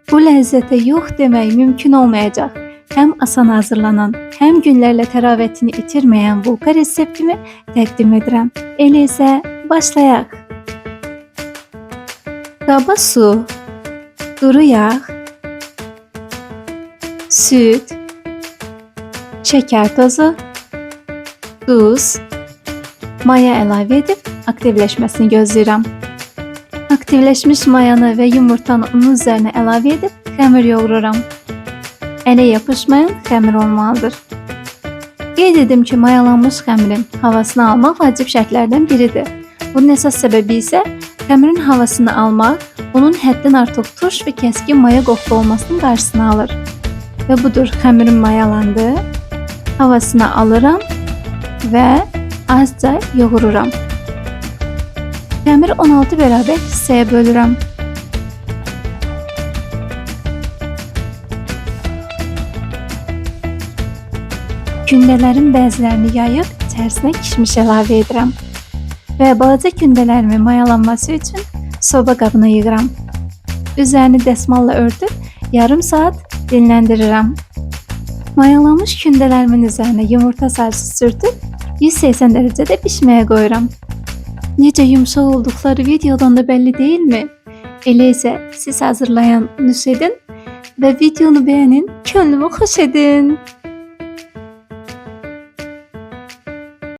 Bu ləzzətə yox demək mümkün olmayacaq. Həm asan hazırlanan, həm günlərlə təravətini itirməyən bulka reseptimi təqdim edirəm. Elə isə başlayaq. Qaba su, duru yağ, süd, şəkər tozu, duz, maya əlavə edib aktivləşməsini gözləyirəm. Aktivləşmiş mayanı və yumurtanı unun üzərinə əlavə edib xəmir yoğururam. Ələ yapışmayan xəmir olmalıdır. Qeyd edim ki, mayalanmış xəmirin havasını almaq vacib şərtlərdən biridir. Bunun əsas səbəbi isə xəmirin havasını almaq, onun həddən artıq turş və kəskin maya qoxulu olmasının qarşısını alır. Və budur, xəmirim mayalandı. Havasını alıram və azca yoğururam. Xəmiri 16 bərabər hissəyə bölürəm. Kündələrin bəzilərini yayıb içərisinə kişmiş əlavə edirəm. Və balaca kündələrimi mayalanması üçün soba qabına yığıram. Üzərini dəsmalla örtüb yarım saat dinləndirirəm. Mayalanmış kündələrimin üzərinə yumurta sarısı sürtüb 180 dərəcədə bişməyə qoyuram. Necə yumşaq olduqları videodan da bəlli deyilmi? Elə isə siz hazırlayan nuş edin və videonu bəyənin, könlümü xoş edin.